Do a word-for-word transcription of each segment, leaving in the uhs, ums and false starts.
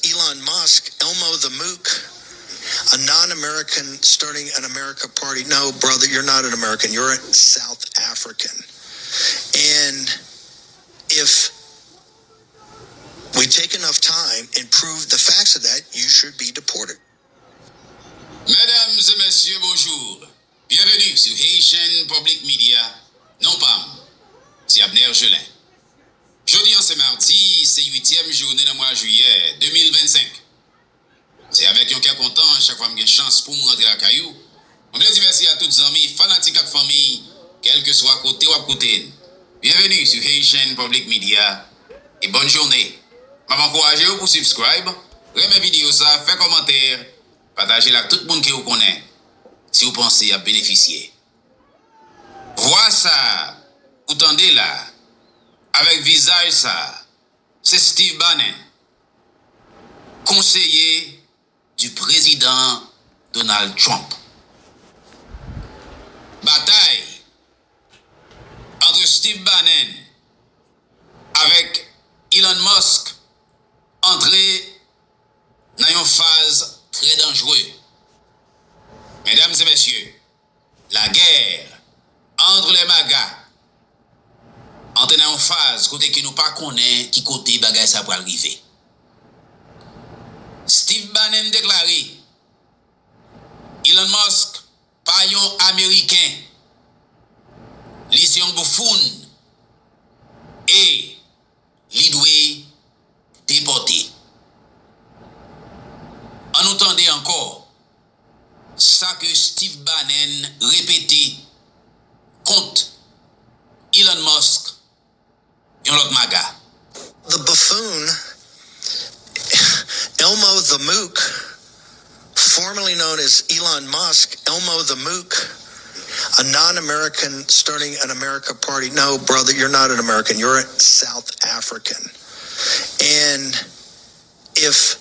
Elon Musk, Elmo the Mook, a non American starting an America party. No, brother, you're not an American. You're a South African. And if we take enough time and prove the facts of that, you should be deported. Medam e mesye, bonjou. Byenveni sou Haitian Public Media. Non pa m se Abner Gelin. Jodi a se madi, se uityèm jounen nan mwa jiyè de mil vennsenk. Se avèk yon kè kontan chak fwa m gen chans pou m rantre lakay ou. Mwen vle di mèsi a tout zanmi, fanatik ak fanmi, kèlkeswa kote w ap koute n. Byenveni sou Haitian Public Media e bòn jounen. M ap ankouraje w pou subscribe, renmen videyo sa, fè kòmantè, pataje l ak tout moun ke w konnen si w panse y ap benefisye. Vwa sa a ou tande la, avèk vizaj sa a, se Steve Bannon, konseye du prezidan Donald Trump. Batay ant Steve Bannon avèk Elon Musk antre nan yon faz trè danjre. Medam e mesye, la guerre entre les MAGA antre nan yon faz kote ke nou pa konnen ki kote bagay sa pral rive. Steve Bannon deklare Elon Musk pa yon Ameriken, li se yon boufoun e li dwe depòte. Ann nou tande ankò sa ke Steve Bannon repete kont Elon Musk, yon lòt MAGA. The buffoon, Elmo the Mook, formerly known as Elon Musk, Elmo the Mook, a non American starting an America party. No, brother, you're not an American. You're a South African. And if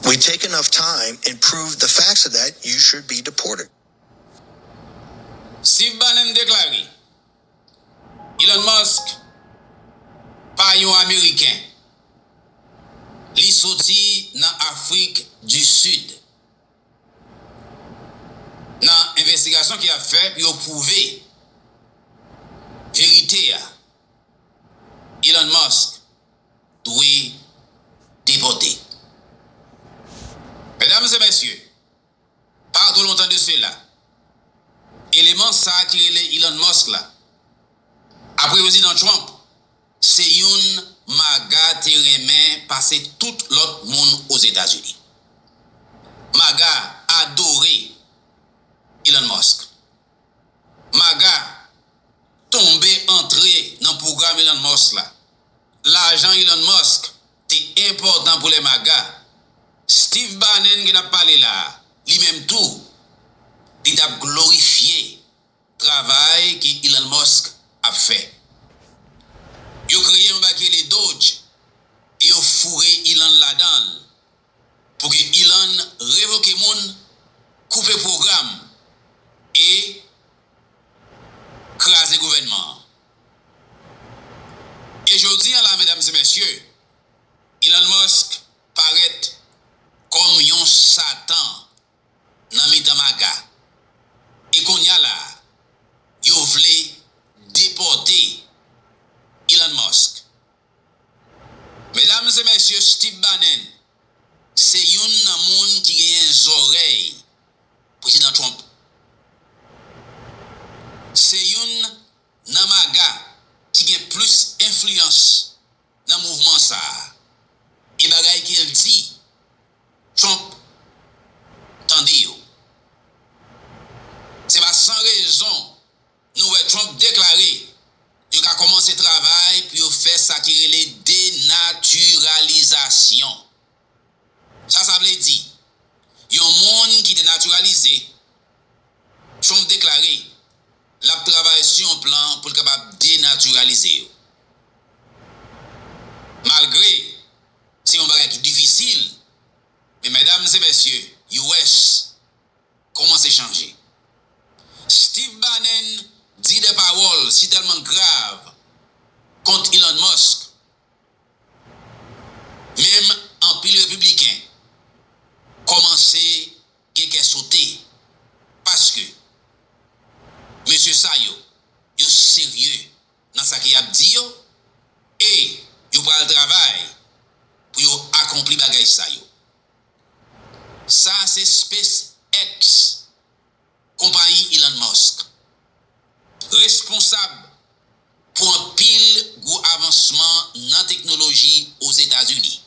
we take enough time and prove the facts of that, you should be deported. Steve Bannon deklare Elon Musk pa yon Ameriken. Li soti nan Afrik di Sid. Nan envestigasyon ke y ap fè pou yo pwouve verite a, Elon Musk dwe depòte. Medam e mesye, pa twò lontan de sela, eleman sa a ki rele Elon Musk la, apre Prezidan Trump, se youn MAGA te renmen pase tout lòt moun Ozetazini. MAGA adore Elon Musk. MAGA tonbe antre nan pwogram Elon Musk la. Lajan Elon Musk te enpòtan pou lè MAGA. Steve Bannon ke n ap pale la a, li menm tou, li t ap glorifye travay ke Elon Musk ap fè. Yo kreye yon bagay ki rele Doge e yo foure Elon ladan l pou ke Elon revoke moun, koupe pwogram e kraze gouvènman an. E jodi a la, medam e mesye, Elon Musk parèt kòm yon satan nan mitan MAGA. E kounye a la, yo vle depòte Elon Musk. Medam e mesye, Steve Bannon se youn nan moun ki genyen zòrèy Prezidan Trump. Se youn nan MAGA ki gen plis enfliyans nan mouvman sa a. E bagay ke l di, Trump tande yo. Se pa san rezon nou wè Trump deklare yo ka kòmanse travay pou yo fè sa ki rele denatiralizasyon. Sa sa vle di? Yon moun ki denatiralize, Trump deklare l ap travay sou yon plan pou l kapab denatiralize yo. Malgre se yon bagay ki difisil, men medam e mesye, U S kòmanse chanje. Steve Bannon di de pawòl sitèlman grav kont Elon Musk, men repibliken kòmanse gen kè sote, paske mesye sa yo, yo serye nan sa ke y ap di yo, e yo pral travay pou yo akonpli bagay sa yo. Sa se SpaceX, konpayi Elon Musk, responsab pou anpil gwo avansman nan teknoloji Ozetazini.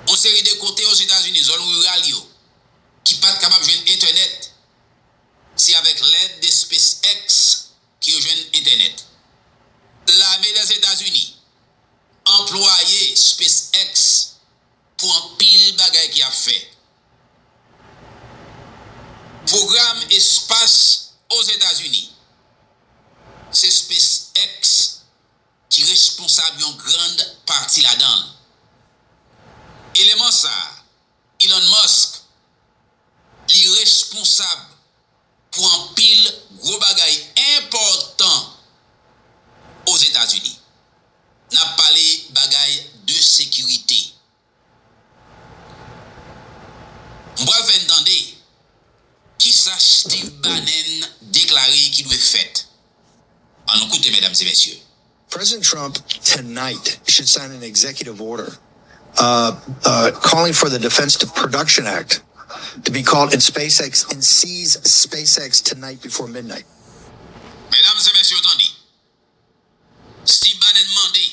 Yon seri de kote Ozetazini, zòn riral yo, ki pa t kapab jwenn entènèt, se avèk lèd de SpaceX ke yo jwenn entènèt. Lame Dèzetazini anplwaye SpaceX pou anpil bagay ke y ap fè. Pwogram espas Ozetazini, se SpaceX ki responsab yon grann pati ladan l. Eleman sa a, Elon Musk, li responsab pou anpil gwo bagay enpòtan Ozetazini. N ap pale bagay de sekirite. M pral fè n tande kisa Steve Bannon deklare ki dwe fèt. Ann nou koute, medam e mesye. President Trump tonight should sign an executive order uh, uh, calling for the Defense Production Act to be called in SpaceX and seize SpaceX tonight before midnight. Medam e mesye, tande. Steve Bannon mande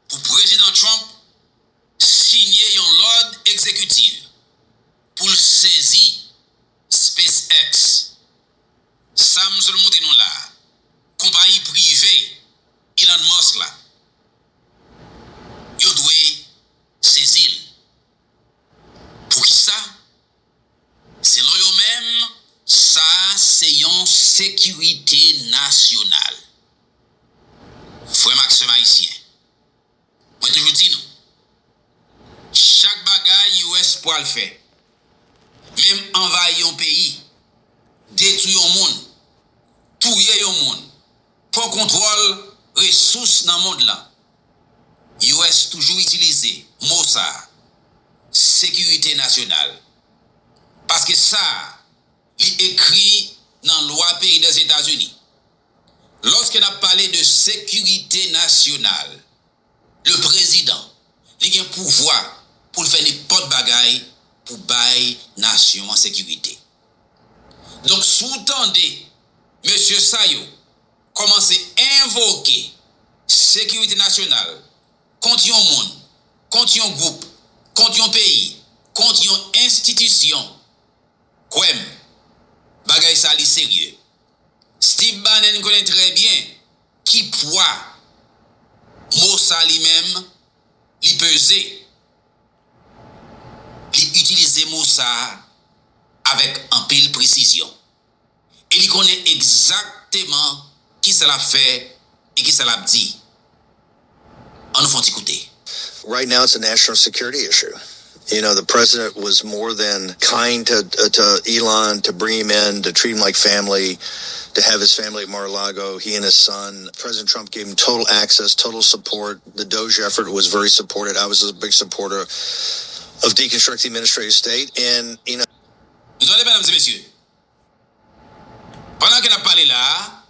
pou Prezidan Trump siyen yon lòd egzekitif pou l sezi SpaceX. Sa m sot montre nou la a, konpayi prive Elon Musk la, yo dwe sezi l. Poukisa? Selon yo menm, sa a se yon sekirite nasyonal. Frè m ak sè m ayisyen, mwen toujou di nou, chak bagay U S pral fè, menm anvayi yon peyi, detwi yon moun, touye yon moun, pran kontwòl resous nan mond lan, U S toujou itilize mo sa a, sekirite nasyonal. Paske sa a, li ekri nan lwa peyi Dèzetazini. Lòske n ap pale de sekirite nasyonal, le prezidan, li gen pouvwa pou l fè nenpòt bagay pou bay nasyon an sekirite. Donk, si w tande mesye sa yo kòmanse envoke sekirite nasyonal kont yon moun, kont yon gwoup, kont yon peyi, kont yon enstitisyon, kwè m, bagay sa li serye. Steve Bannon konnen trè byen ki pwa mo sa li menm li peze. Li itilize mo sa a avèk anpil presizyon. E li konnen egzakteman kisa l ap fè e kisa l ap di. Ann nou fè yon ti koute. Right now, it's a national security issue. You know, the president was more than kind to uh, to Elon, to bring him in, to treat him like family, to have his family at Mar-a-Lago, he and his son. President Trump gave him total access, total support. The Doge effort was very supported. I was a big supporter of deconstructing the administrative state, and you know. Nou tande, medam e mesye, pandan ke n ap pale la a,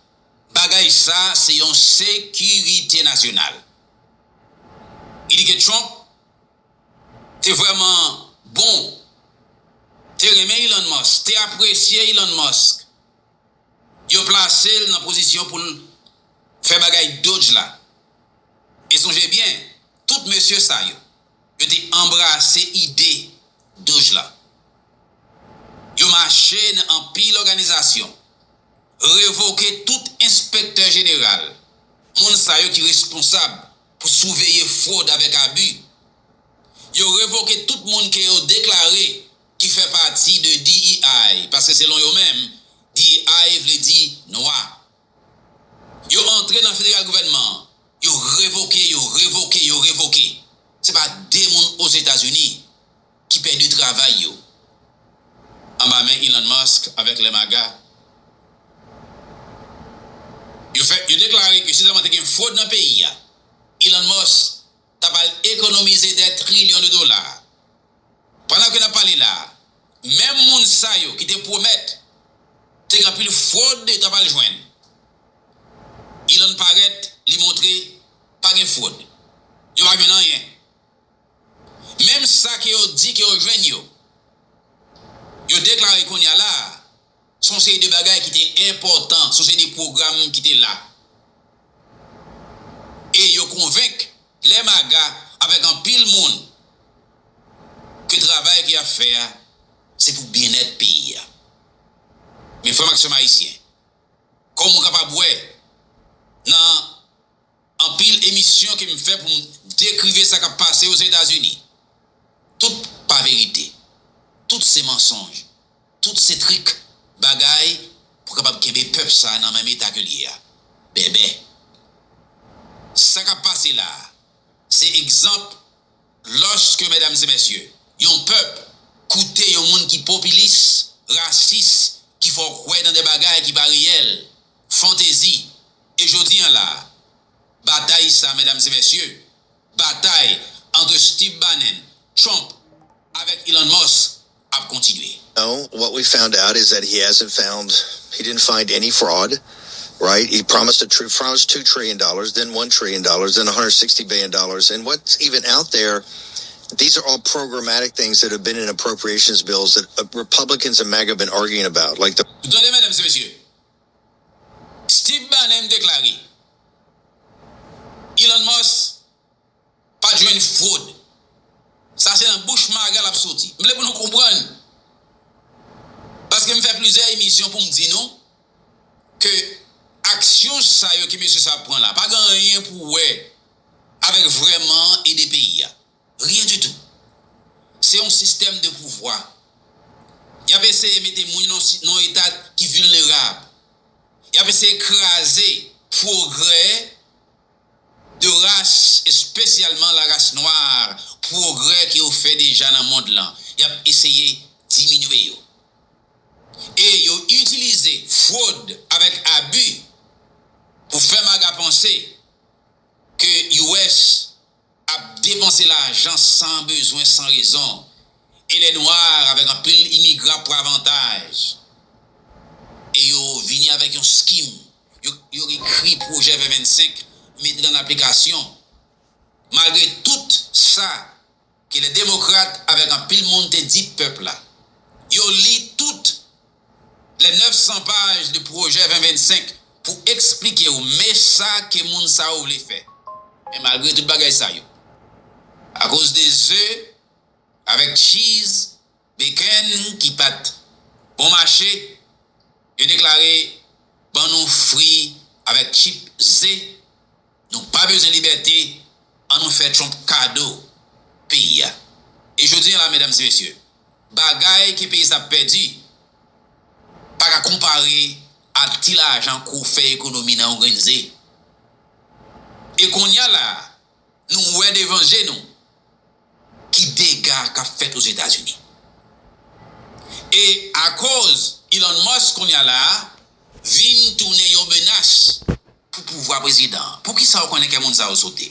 bagay sa se yon sekirite nasyonal. Li di ke Trump te vrèman bon, te renmen Elon Musk, te apresye Elon Musk. Yo plase l nan pozisyon pou l fè bagay Doge la. E sonje byen, tout mesye sa yo, yo te anbrase ide Doge la. Yo mache nan anpil òganizasyon, revoke tout enspektè jeneral, moun sa yo ki responsab pou souveye fwòd avèk abi. Yo revoke tout moun ke yo deklare ki fè pati de D E I, paske selon yo menm, D E I vle di nwa. Yo antre nan federal gouvènman an, yo revoke, yo revoke, yo revoke. Se pa de moun Ozetazini ki pèdi travay yo anba men Elon Musk avèk lè MAGA. Yo fè, yo deklare ke si sèlman te gen fwòd nan peyi a, Elon Musk ta pral ekonomize dè trilyon de dola. Pandan ke n ap pale la, menm moun sa yo ki te pwomèt te gen anpil fwod yo ta pral jwenn. Elon parèt, li montre pa gen fwod. Yo pa jwenn anyen. Menm sa ke yo di ke yo jwenn yo, yo deklare kounye a la, se yon seri de bagay ki te enpòtan, se yon seri de pwogram ki te la. E yo konvenk lè maga avèk anpil moun ke travay ke y ap fè a, se pou byennèt peyi a. Men frè m ak sè m ayisyen, kòm ou kapab wè nan anpil emisyon ke m fè pou m dekrive sa k ap pase Ozetazini, tout pa verite. Tout se mansonj. Tout se trik, bagay pou kapab kenbe pèp sa nan menm eta ke l ye a. Bèbè. Sa k ap pase la a, se egzanp lòske, medam e mesye, yon pèp koute yon moun ki popilis, rasis, ki fè w kwè nan de bagay ki pa reyèl, fantezi. E jodi a la, batay sa, medam e mesye, batay ant Steve Bannon, Trump, avèk Elon Musk ap kontinye. No, what we found out is that he hasn't found, he didn't find any fraud, right? He promised a tr- promised two trillion dollars, then one trillion dollars, then a hundred sixty billion dollars. And what's even out there, these are all programmatic things that have been in appropriations bills that uh, Republicans and maga have been arguing about, like the Nou tande, medam e mesye, Steve Bannon deklare Elon Musk pa t jwenn fwod. Sa se nan bouch maga l ap soti. M vle pou nou konprann. Paske m fè plizyè emisyon pou m di nou ke aksyon sa yo ke mesye sa ap pran la pa gen anyen pou wè avèk vrèman ede peyi a. Rien du tout. Se yon sistèm de pouvwa. Y ap eseye mete moun nan si- nan yon eta ki vilnerab. Y ap eseye kraze pwogrè de ras, espesyalman laras nwa, pwogrè ke yo fè deja nan mond lan, y ap eseye diminye yo. E yo itilize fwod avèk abi pou fè maga panse ke U S ap depanse lajan san bezwen, san rezon, e lè nwa avèk anpil imigran pran avantaj. E yo vini avèk yon skim. Yo, yo ekri pwojè ven vennsenk, mete l an aplikasyon. Malgre tout sa ke lè demokrat avèk anpil moun te di pèp la, yo li tout lè nèf san paj de pwojè ven vennsenk pou eksplike w men sa ke moun sa yo vle fè. Men malgre tout bagay sa yo, akoz de ze avèk cheese, bacon ki pa t bon mache, yo deklare, ban nou fri avèk chip ze, nou pa bezwen libète, ann nou fè Trump kado peyi a. E jodi a la, medam e mesye, bagay ke peyi sa ap pèdi pa ka konpare ak ti lajan ke w fè ekonomi nan yon grenn ze. E kounye a la, nou wè devan je nou ki dega k ap fèt Ozetazini. E akoz Elon Musk kounye a la a vin tounen yon menas pou pouvwa prezidan an. Poukisa w konnen kè moun sa yo sote?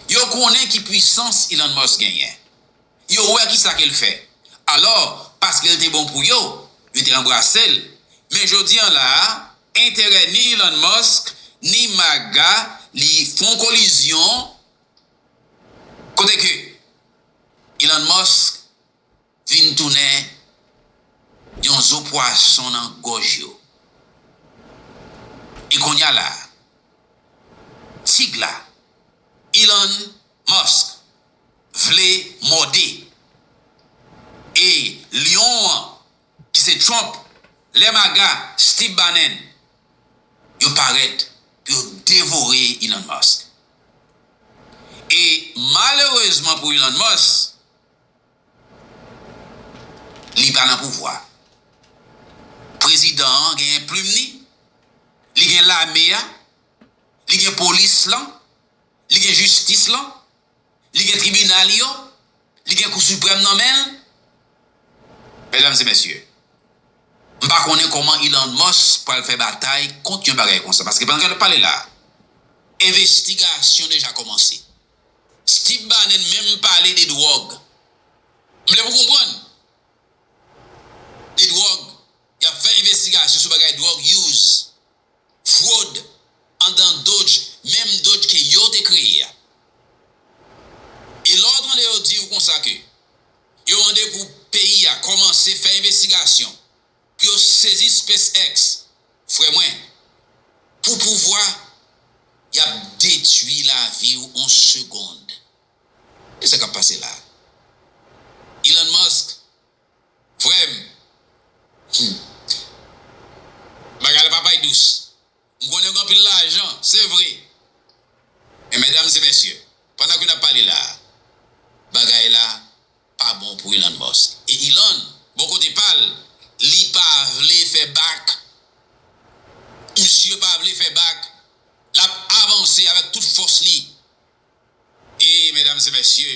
Yo konnen ki pwisans Elon Musk genyen. Yo wè kisa ke l fè. Alò, paske l te bon pou yo, yo te anbrase l. Men jodi a la a, enterè ni Elon Musk, ni maga, li fè yon kolizyon kote ke Elon Musk vin tounen yon zo pwason nan gòj yo. E kounye a la, tig la, Elon Musk, vle mòde. E lyon an, ki se Trump, lè maga, Steve Bannon, yo parèt pou yo devore Elon Musk. E malerezman pou Elon Musk, li pa nan pouvwa. Prezidan an genyen plim li, li gen lame a, li gen polis lan, li gen jistis lan, li gen tribinal yo, li gen Kou Siprèm nan men l. Medam e mesye, m pa konnen kòman Elon Musk pral fè batay kont yon bagay konsa, paske pandan ke n ap pale la, envestigasyon deja kòmanse. Steve Bannon menm pale de dwòg. M vle pou konprann. De dwòg. Y ap fè envestigasyon sou bagay drug use, fwod anndan Doge, menm Doge ke yo te kreye a. E lè w tande yo di w konsa ke yo mande pou peyi a kòmanse fè envestigasyon, pou yo sezi SpaceX, frè mwen, pou pouvwa, y ap detwi lavi w on segond. E sa k ap pase la? Elon Musk, frè m, hmm, bagay la pa pay dous. M konnen w gen anpil lajan, se vre. Men medam e mesye, pandan ke n ap pale la, bagay la pa bon pou Elon Musk. E Elon, bò kote pa l, li pa vle fè bak. Misye pa vle fè bak. L ap avanse avèk tout fòs li. E medam e mesye,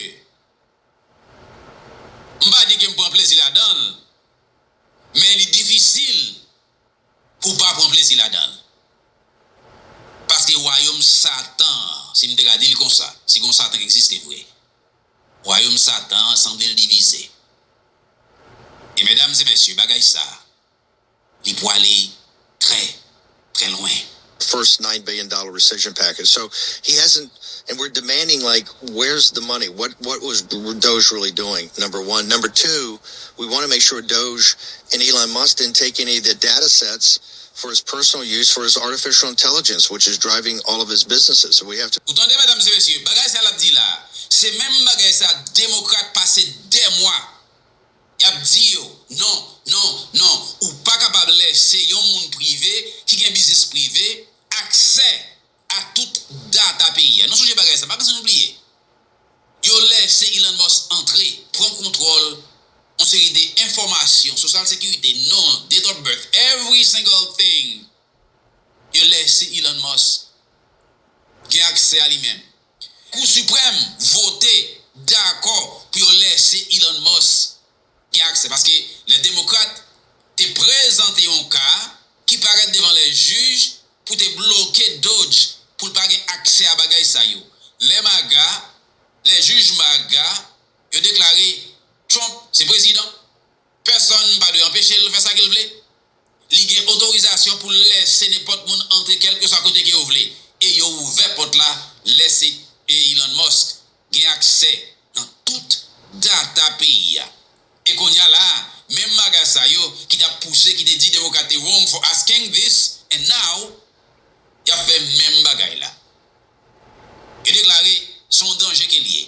m pa di ke m pran plezi ladan l, men li difisil pou w pa pran plezi ladan l. Paske wayòm Satan an, si n te ka di l konsa, si gen yon Satan ki egziste vre, wayòm Satan an sanble l divize. E medam e mesye, bagay sa a, li pwale trè, trè lwen. First nine billion dollar rescission package. So he hasn't, and we're demanding, like, where's the money? What what was Doge really doing? Number one. Number two, we want to make sure Doge and Elon Musk didn't take any of the data sets for his personal use for his artificial intelligence, which is driving all of his businesses. So we have to. Ou tande, medam e mesye, bagay sa l ap di la, se menm bagay sa demokrat pase dè mwa y ap di yo, non, non, non, ou pa kapab lèse yon moun prive ki gen biznis prive aksè a tout data peyi a. Nou sonje bagay sa, pa bezwen nou bliye. Yo lèse Elon Musk antre, pran kontwòl yon seri de enfòmasyon, social security, non, date of birth, every single thing. Yo lèse Elon Musk gen aksè a li menm. Kou Siprèm vote dakò pou yo lèse Elon Musk gen aksè, paske lè demokrat te prezante yon ka ki parèt devan lè jij pou te bloke Doge pou l pa gen aksè a bagay sa yo. Lè maga, lè jij maga, yo deklare Trump se prezidan. Pèsonn pa dwe anpeche l fè sa ke l vle. Li gen otorizasyon pou l lèse nenpòt moun antre kèlkeswa kote ke yo vle. E yo ouvè pòt la, lèse Elon Musk gen aksè nan tout data peyi a. E kounye a la, menm maga sa yo ki t ap pouse, ki te di demokrat te wrong for asking this, and now, y ap fè menm bagay la. Yo deklare se yon danje ke l ye.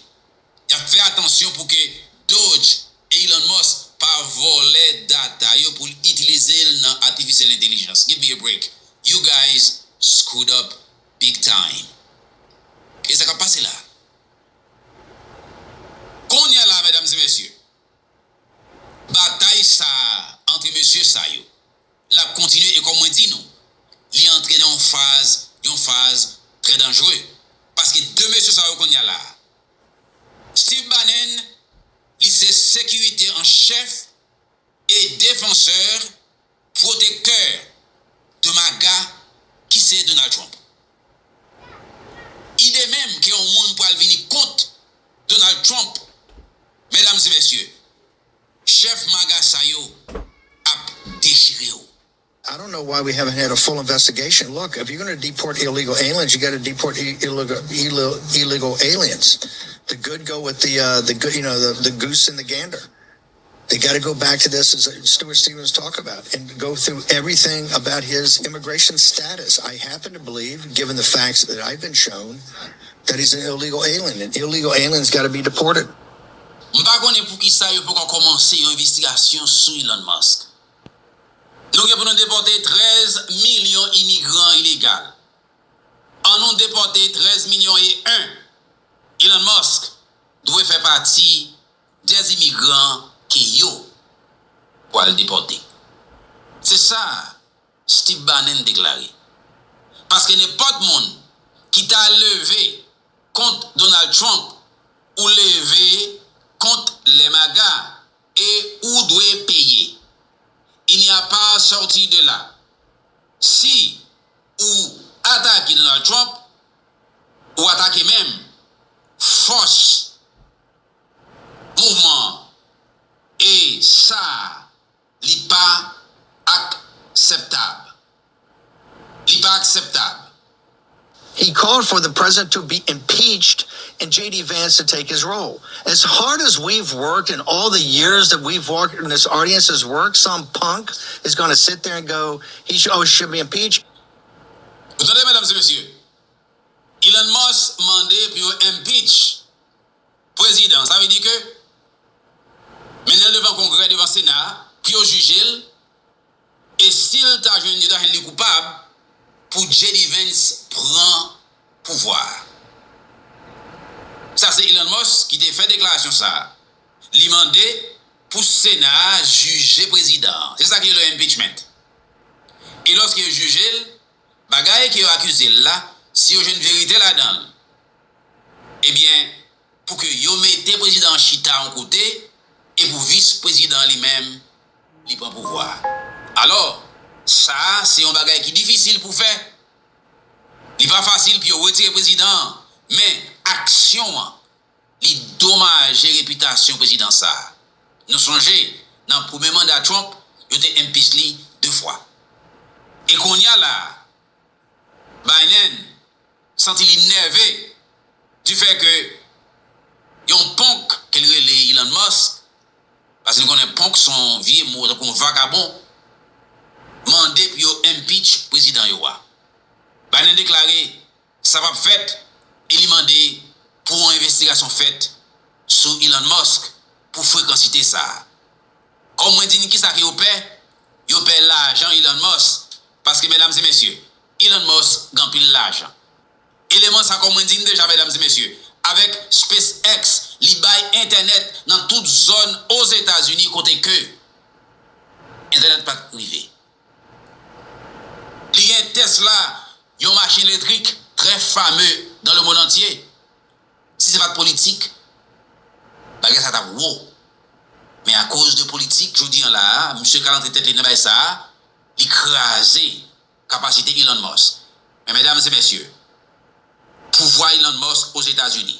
Y ap fè atansyon pou ke Doge e Elon Musk pa vòlè data yo pou l itilize l nan artificial intelligence. Give me a break. You guys screwed up big time. E sa k ap pase la? Kounye a la, medam e mesye, batay sa a antre mesye sa yo, l ap kontinye e kòm mwen di nou, li antre nan yon faz, yon faz trè danjere. Paske de mesye sa yo kounye a la, Steve Bannon, li se sekirite an chèf e defansè, pwotektè de maga ki se Donald Trump. Ide menm ke yon moun pral vini kont Donald Trump, medam e mesye, chèf maga sa yo ap dechire w. I don't know why we haven't had a full investigation. Look, if you're going to deport illegal aliens, you got to deport i- illegal, illegal illegal aliens. The good go with the uh, the good, you know, the, the goose and the gander. They got to go back to this, as Stuart Stevens talked about, and go through everything about his immigration status. I happen to believe, given the facts that I've been shown, that he's an illegal alien. And illegal aliens got to be deported. M pa konnen poukisa yo poko kòmanse yon envestigasyon sou Elon Musk. Nou gen pou nou depòte trèz milyon imigran ilegal. An nou depòte trèz milyon e en. Elon Musk dwe fè pati dè imigran ke yo pral depòte. Se sa Steve Bannon deklare. Paske nenpòt moun ki ta leve kont Donald Trump, ou leve kont lè maga e ou dwe peye. Il n'y a pas sorti de là. Si ou atake Donald Trump, ou atake menm fòs mouvman an. E sa, li pa akseptab. Li pa akseptab. He called for the president to be impeached and J D Vance to take his role. As hard as we've worked and all the years that we've worked and this audience has worked, some punk is going to sit there and go, he should, oh, should be impeached. Ou tande, medam e mesye? Elon Musk mande pou yo impeach prezidan. Sa vle di ke mennen l devan Kongrè, devan Sena a, pou yo jije l, e si l ta jwenn, yo ta jwenn li koupab, pou J D Vance pran pouvwa a. Sa se Elon Musk ki te fè deklarasyon sa a. Li mande pou Sena a jije prezidan an. Se sa ki rele impeachment. E lòske yo jije l, bagay ke yo akize l la, si yo jwenn verite ladan l, ebyen, pou ke yo mete prezidan an chita yon kote, e pou vis prezidan an li menm, li pran pouvwa a. Alò, sa a se yon bagay ki difisil pou fè. Li pa fasil pou yo retire prezidan an, men aksyon an, li domaje repitasyon prezidan sa a. Nou sonje, nan premye manda Trump, yo te impeach li de fwa. E kounye a la a, Biden santi li nève du fait ke yon ponk ke l rele Elon Musk, paske nou konnen ponk se yon vye mo, tankou yon vakabon, mande pou yo impeach prezidan yo a. Biden deklare sa p ap fèt e li mande pou yon envestigasyon fèt sou Elon Musk pou frekansite sa a. Kòm mwen di n, kisa ke yo pè? Yo pè lajan Elon Musk, paske, medam e mesye, Elon Musk gen anpil lajan. Eleman sa, kòm mwen di n deja, medam e mesye, avèk SpaceX, li bay entènèt nan tout zòn Ozetazini kote ke entènèt pa t rive. Li gen Tesla, yon machin elektrik trè fame dans le monde entier. Si se pa t politik, bagay sa t ap wo. Men akoz de politik, jodi an la a, misye ka rantre tèt li nan bagay sa a, li kraze kapasite Elon Musk. Men medam e mesye, pouvwa Elon Musk Ozetazini,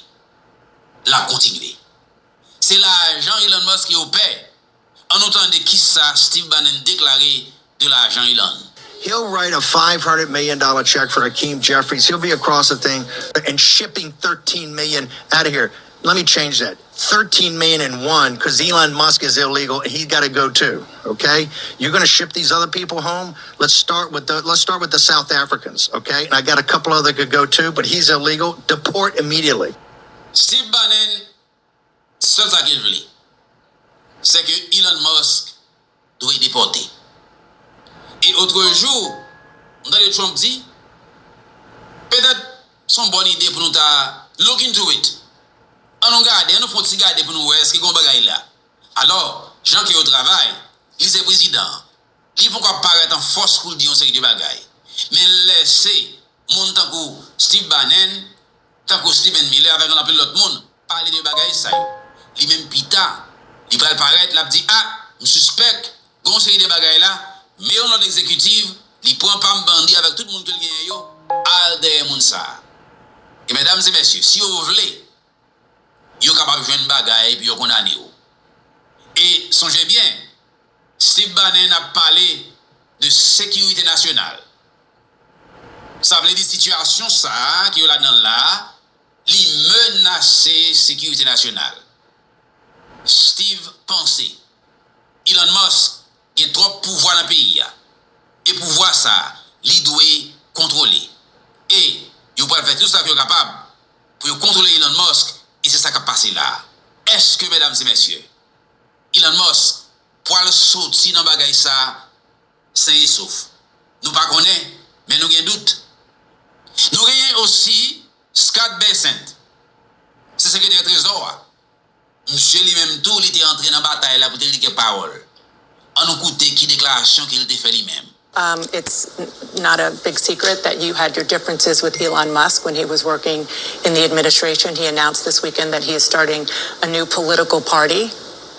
l ap kontinye. Se lajan Elon Musk yo pè. Ann nou tande kisa Steve Bannon deklare de lajan Elon. He'll write a five hundred million dollar check for Hakeem Jeffries. He'll be across the thing and shipping thirteen million out of here. Let me change that. Thirteen million and one, because Elon Musk is illegal and he got to go too. Okay, you're going to ship these other people home. Let's start with the let's start with the South Africans. Okay, and I got a couple other could go too, but he's illegal. Deport immediately. Steve Bannon, sèl sa ke l vle, se ke Elon Musk dwe depòte. E otrejou, m tande Trump di, petèt se yon bòn ide pou nou ta look into it. Ann nou gade, ann nou fè yon ti gade pou nou wè èske gen yon bagay la. Alò, jan ke yo travay, li se prezidan an. Li poko ap parèt an fòs pou l di yon seri de bagay. Men l lèse moun tankou Steve Bannon, tankou Stephen Miller avèk yon anpil lòt moun pale de bagay sa yo. Li menm pita, li pral parèt, l ap di, a, m sispèk gen yon seri de bagay la, men yon lòd egzekitiv, li pran pa m bandi avèk tout moun ke l genyen yo, al dèyè moun sa a. E medam e mesye, si yo vle, yo kapab jwenn bagay pou yo kondane w. E sonje byen, Steve Bannon ap pale de sekirite nasyonal. Sa vle di sitiyasyon sa a ke yo ladan l la a, li menase sekirite nasyonal. Steve panse Elon Musk gen twòp pouvwa nan peyi a. E pouvwa sa a, li dwe kontwole. E yo pral fè tout sa ke yo kapab pou yo kontwole Elon Musk, e se sa k ap pase la a. Èske, medam e mesye, Elon Musk pral soti nan bagay sa a sen e sof? Nou pa konnen, men nou gen dout. Nou genyen osi Scott Bessent, se sekretè trezò a. Misye li menm tou, li te antre nan batay la pou te di kèk pawòl. Ann nou koute ki deklarasyon ke l te fè li menm. Um, it's n- not a big secret that you had your differences with Elon Musk when he was working in the administration. He announced this weekend that he is starting a new political party.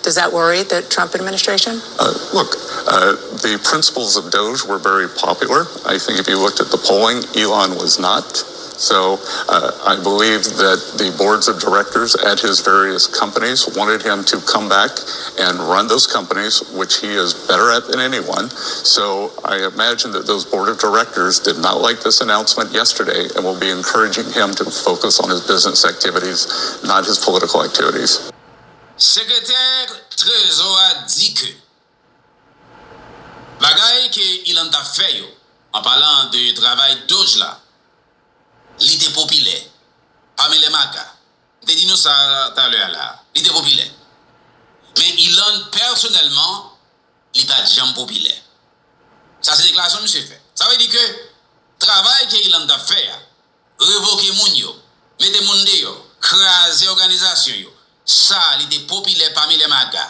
Does that worry the Trump administration? Uh, look, uh, the principles of Doge were very popular. I think if you looked at the polling, Elon was not. So uh, I believe that the boards of directors at his various companies wanted him to come back and run those companies, which he is better at than anyone. So I imagine that those board of directors did not like this announcement yesterday and will be encouraging him to focus on his business activities, not his political activities. Sekretè Trezò a di ke bagay ke Elon t ap fè yo, an palan de travay Doge la, li te popilè pami lè MAGA. M te di nou sa talè a la. Li te popilè. Men Elon pèsonèlman, li pa t janm popilè. Sa se deklarasyon misye fè. Sa vle di ke travay ke Elon t ap fè a, revoke moun yo, mete moun deyò, kraze òganizasyon yo, sa li te popilè pami lè MAGA.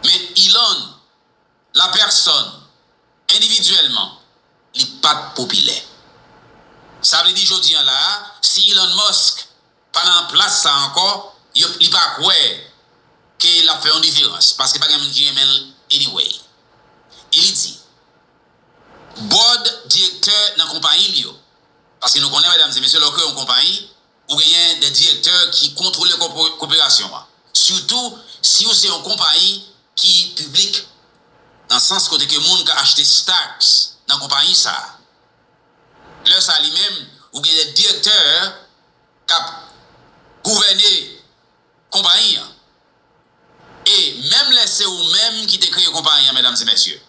Men Elon, la pèsòn, endividyèlman, li pa t popilè. Sa vle di jodi a la a, si Elon Musk pa nan plas sa ankò, yo, li pa kwè ke l ap fè yon diferans, paske pa gen moun ki renmen l anyway. E li di, board direktè nan konpayi l yo, paske nou konnen, medam e mesye, lè w kreye yon konpayi, ou genyen de direktè ki kontwole kòpo-, kòporasyon an. Sitou si w se yon konpayi ki piblik, nan sans kote ke moun ka achte stocks nan konpayi sa a. Lè sa a li menm, ou gen de direktè k ap gouvène konpayi an. E menm lè se ou menm ki te kreye konpayi an, medam e mesye,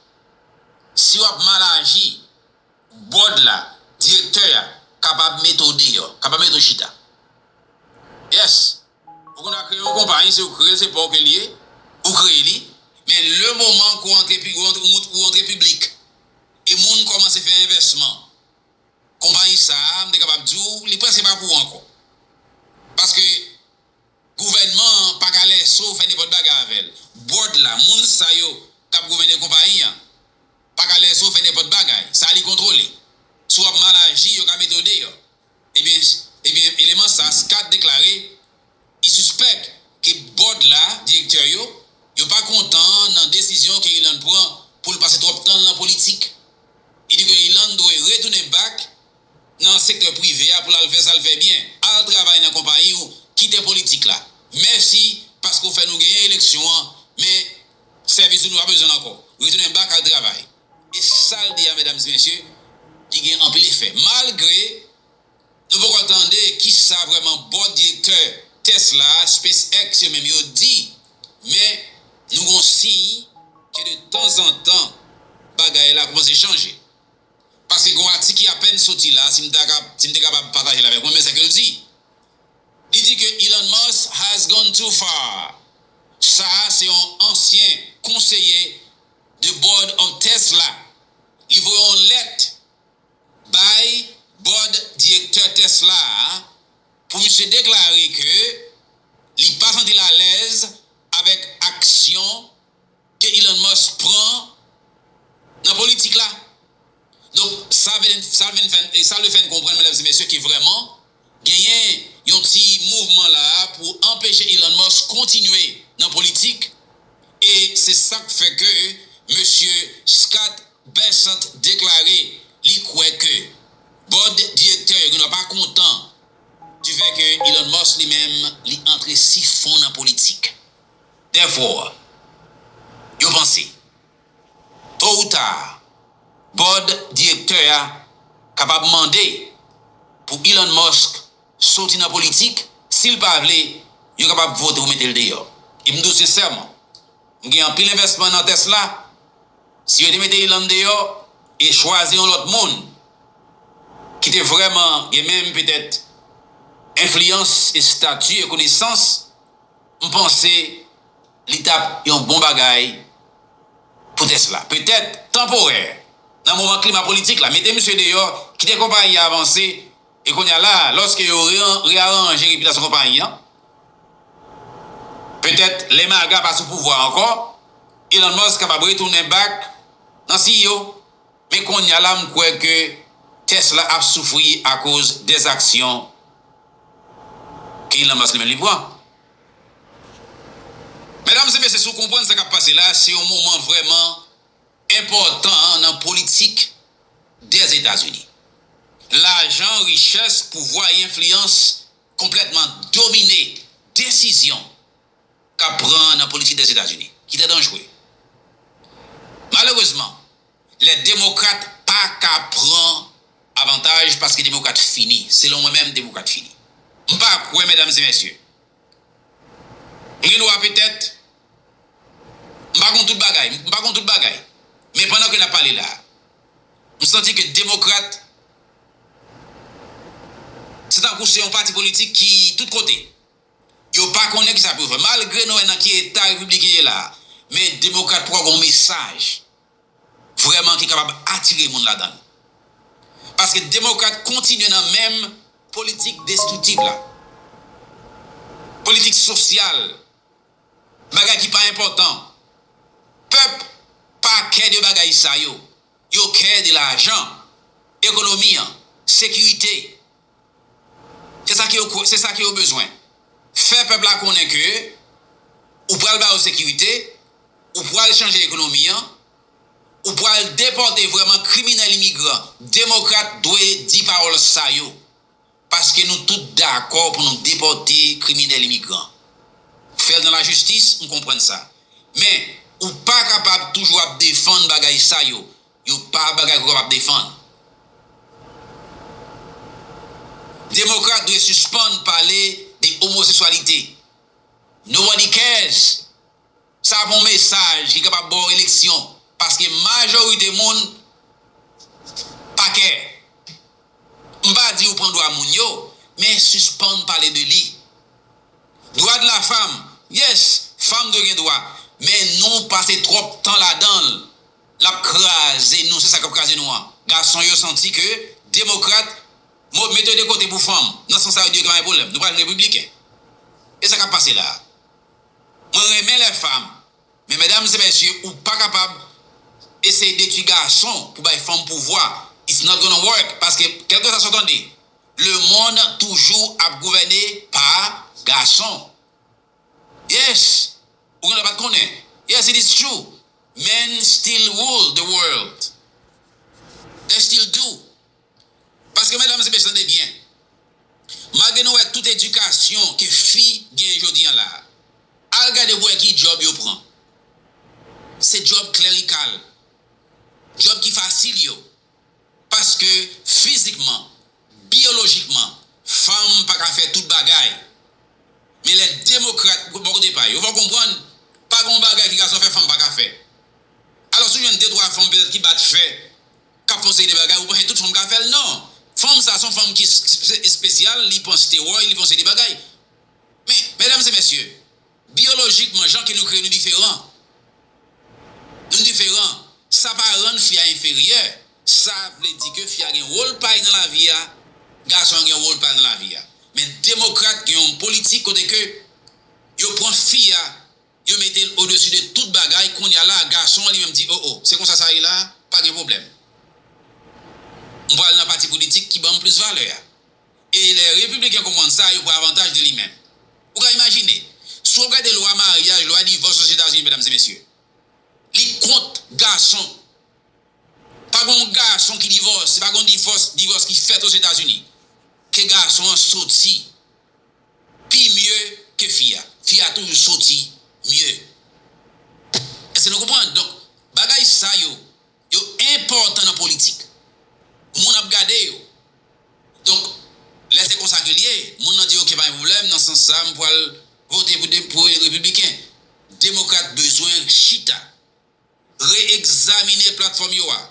si w ap mal aji, board la, direktè a, kapab mete w deyò, kapab mete w chita. Yes. Ou konn al kreye yon konpayi, se ou kreye l, se pa w ke l ye, ou kreye li. Men le moman ke w antre pi, ou antre, ou mont-, ou antre piblik, e moun kòmanse fè envèsman, konpayi sa a, m te kapab di w, li prèske pa pou ou ankò. Paske gouvènman an pa ka lèse w fè nenpòt bagay avè l. Board la, moun sa yo k ap gouvène konpayi an, pa ka lèse w fè nenpòt bagay. Sa li kontwole. Si w ap mal aji, yo ka mete w deyò. Ebyen, ebyen, eleman sa, Scott deklare, li sispèk ke board la, direktè yo, yo pa kontan nan desizyon ke Elon pran pou l pase twòp tan l nan politik. Li di ke Elon dwe retounen back nan sektè prive a pou l al fè sa l fè byen, al travay nan konpayi w, kite politik la. Mèsi paske w fè nou genyen eleksyon an, men sèvis ou nou pa bezwen l ankò. Retounen back al travay. E sa l di a, medam e mesye, li gen anpil efè. Malgre nou poko tande kisa vrèman board direktè Tesla, SpaceX yo menm yo di, men nou gon siy ke de tanzantan bagay la kòmanse chanje. Paske gon atik ki apèn soti la, si m ta ka, si m te kapab pataje l avèk ou, men sa ke l di. Li di ke Elon Musk has gone too far. Sa a se yon ansyen konseye de board of Tesla. Li voye yon lèt bay board direktè Tesla a pou misye deklare ke li pa santi l alèz avèk aksyon ke Elon Musk pran nan politik la. Donk, sa vle, sa vle fè, e sa vle fè n konprann, medam e mesye, ke vrèman genyen yon ti mouvman la a pou anpeche Elon Musk kontinye nan politik. E se sa k fè ke mesye Scott Bessent deklare li kwè ke board direktè yo gendwa pa kontan du fait que Elon Musk li menm li antre si fon nan politik. Therefore, yo panse, to ou ta, board direktè a kapab mande pou Elon Musk soti nan politik, si l pa vle, yo kapab vote pou mete l deyò. E m di w sensèman, m gen anpil envèsman nan Tesla, si yo te mete Elon deyò e chwazi yon lòt moun ki te vrèman gen menm petèt enfliyans, estati e konesans, m panse li t ap yon bon bagay pou Tesla. Petèt tanporè, nan moman klima politik la, mete misye deyò, kite konpayi a avanse, e kounye a la, lòske yo re-, reyaranje repitasyon konpayi an, petèt lè MAGA pa sou pouvwa ankò, Elon Musk kapab retounen back nan C E O. Men kounye a la, m kwè ke Tesla ap soufri akoz dèzaksyon ke Elon Musk li menm li pran. Medam e mesye, si w konprann sa k ap pase la, se yon moman vrèman enpòtan nan politik Dèzetazini. Lajan, richès, pouvwa e enfliyans konplètman domine desizyon k ap pran nan politik Lèzetazini, ki trè danjere. Malerezman, lè demokrat pa ka pran avantaj paske demokrat fini. Selon mwen menm, demokrat fini. M pa kwè, medam e mesye. M gen dwa petèt, m pa konn tout bagay, m pa konn tout bagay. Men pandan ke n ap pale la, m santi ke demokrat, se tankou se yon pati politik ki tout kote. Yo pa konnen kisa pou yo fè. Malgre nou wè nan ki eta repibliken ye la, men demokrat poko gon mesaj vrèman ki kapab atire moun ladan l. Paske demokrat kontinye nan menm politik destriktif la. Politik sosyal, bagay ki pa enpòtan. Pèp pa kè de bagay sa yo. Yo kè de lajan, ekonomi an, sekirite. Se sa ke yo, se sa ke yo bezwen. Fè pèp la konnen ke ou pral ba yo sekirite, ou pral chanje ekonomi an, ou pral depòte vrèman kriminèl imigran. Demokrat dwe di pawòl sa yo. Paske nou tout dakò pou nou depòte kriminèl imigran. Fè l nan lajistis, m konprann sa. Men, ou pa kapab toujou ap defann bagay sa yo. Yo pa bagay ke w kapab defann. Demokrat dwe sispann pale de omosekswalite. Nobody cares. Sa pa yon mesaj ki kapab ba w eleksyon, paske majorite moun pa kè. M pa di ou pran dwa moun yo, men sispann pale de li. Dwa de la fam, yes, fanm dwe gen dwa, men nou pase twòp tan ladan l. L ap kraze nou, se sa k ap kraze nou an. Gason yo santi ke demokrat, mo-, mete yo de kote pou fanm. Nan sans sa, yo di yo gen pa gen pwoblèm. Nou pral jwenn repibliken. E sa k ap pase la a? Mwen renmen lè fanm, men medam e mesye, ou pa kapab eseye detwi gason pou bay fanm pouvwa. It's not gonna work. Paske, kèlkeswa sa w tande, lemonn toujou ap gouvène pa gason. Yes. Ou gen dwa pa t konnen. Yes, it is true. Men still rule the world. They still do. Paske, medam e mesye, tande byen. Malgre nou wè tout edikasyon ke fi gen jodi an la, al gade pou wè ki djòb yo pran. Se djòb klerikal. Djòb ki fasil yo. Paske fizikman, byolojikman, fanm pa ka fè tout bagay. Men lè demokrat, bò kote pa yo, fò w konprann, pa gen yon bagay ki gason fè, fanm pa ka fè. Alò, si w jwenn de twa fanm petèt ki bat fè, k ap fè yon seri de bagay, ou panse tout fanm ka fè l? Non. Fanm sa, se yon fanm ki s-, s-, espesyal, li pran stewòy, li fè yon seri de bagay. Men, medam e mesye, byolojikman, jan ke nou kreye, nou diferan. Nou diferan. Sa pa rann fi a enferyè. Sa vle di ke fi a gen wòl pa l nan lavi a, gason an gen wòl pa l nan lavi a. Men demokrat gen yon politik kote ke yo pran fi a, yo mete l odesi de tout bagay. Kounye a la, gason an li menm di, "O, o, se konsa sa ye la, pa gen pwoblèm. M pral nan pati politik ki ban m plis valè a." E lè repibliken konprann sa, yo pran avantaj de li menm. Ou ka imajine, si w ap gade lwa maryaj, lwa divòs Ozetazini, medam e mesye, li kont gason. Pa gen yon gason ki divòse, pa gen yon divòs, divòs ki fèt Ozetazini ke gason an soti pi mye ke fi a. Fi a toujou soti mye. Èske nou konprann? Donk, bagay sa yo, yo enpòtan nan politik. Moun ap gade yo. Donk, lè se konsa ke l ye, moun nan di, "Oke, pa gen pwoblèm, nan sans sa, m pral vote pou de-, pou repibliken." Demokrat bezwen chita, re-egzamine platfòm yo a,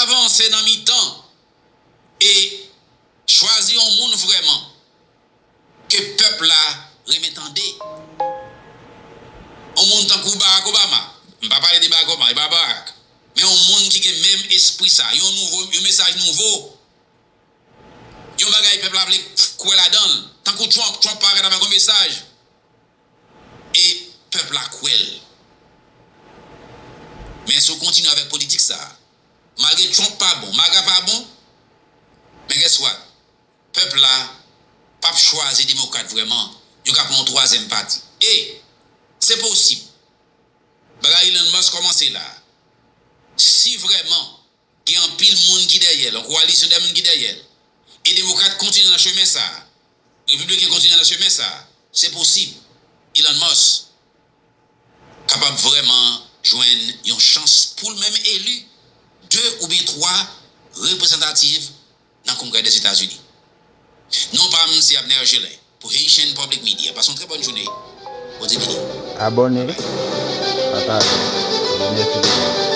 avanse nan mitan e chwazi yon moun vrèman ke pèp la renmen tande. Yon moun tankou Barack Obama. M pa pale de Barack Obama, e pa Barack. Men yon moun ki gen menm espri sa, yon nouvo, yon mesaj nouvo. Yon bagay pèp la vle kwè ladan l. Tankou Trump, Trump parèt avèk yon mesaj. E pèp la kwè l. Men si w kontinye avèk politik sa a, malgre Trump pa bon, MAGA pa bon, men guess what? Pèp la p ap chwazi demokrat vrèman. Yo ka pran yon twazyèm pati. E se posib. Bagay Elon Musk kòmanse la. Si vrèman gen anpil moun ki dèyè l, yon kowalisyon de moun ki dèyè l, e demokrat kontinye nan chemen sa, repibliken kontinye nan chemen sa, se posib Elon Musk kapab vrèman jwenn yon chans pou l menm eli de oubyen twa reprezantativ nan Kongrè Dèzetazini. Non pa m se Abner Gelin pou Haitian Public Media. Pase yon trè bòn jounen. Bondye beni w. Abòne, pataje. Mèsi.